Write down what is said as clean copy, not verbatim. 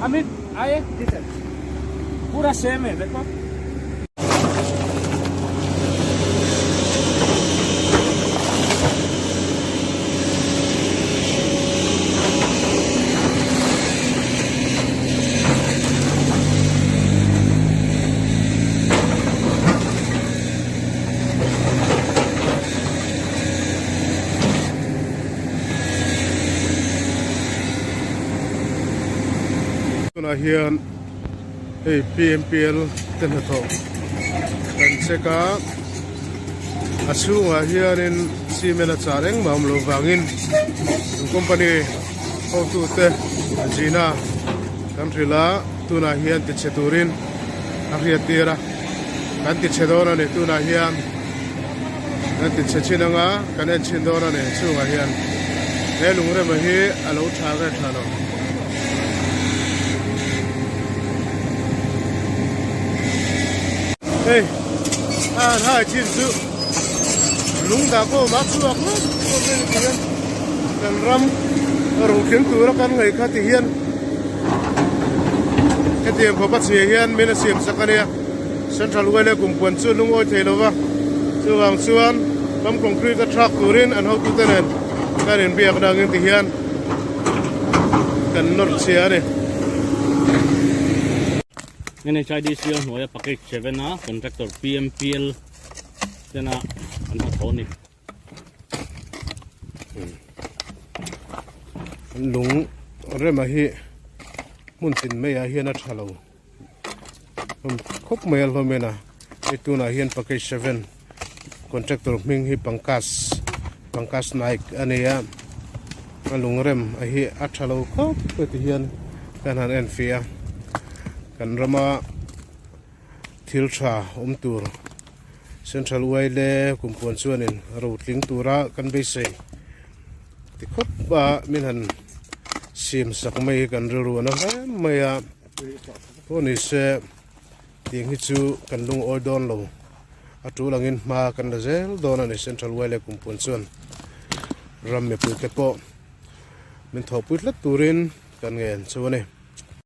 Amit आए जी सर पूरा सेम है देखो Tunah hian hei PMPL te hnathawh kan check a a chhungah hianin cement a chah reng mah awm loh vangin company hotute zina kan hrilh a tunah hian tichhe turin a hriat tir a kan tichhe dawn a ni tunah hian kan tichhe chin anga kan en chhin dawn a ni chungah hian he lungrema hi a lo tha nge tha lo. Hei a han hai chin chu lung dah pawh a chhuak hlawm hlawm mai ni hian kan ram rotling tura kan ngaih kha ti hian hetiang khawpa chhia hian min a siam sak a nia central oil kumpuan chu lungawi thei lova chuvang chuan ram concrete a thlak turin an hotute nen kan inbiakna angin ti hian kan nawr chhia a ni. NHIDCL hnuaia package 7 a contractor PMPL tena an hnathawh a ni. Lung rema hi hmun tin maiah hian a tha lo khawp mai a hlawm en a hei tunah hian package 7 contractor hming hi Pankaj Pankaj Naik a ni a a lung rem a hi a tha lo khawp mai ti hian kan han en fiah a kan rama thil tha awm tur Central Uaile kumpuan chuanin rotling tura kan beisei ti khawp a min han siam sak mai hi kan rilru a na hle mai a pawh ni se tiang hi chu kan lungawi dawn lo a tul angin hma kan la zel dawn a ni Central Uaile kumpuan chuan ram mipui te pawh min thawhpui tlat turin kan ngen chu a ni.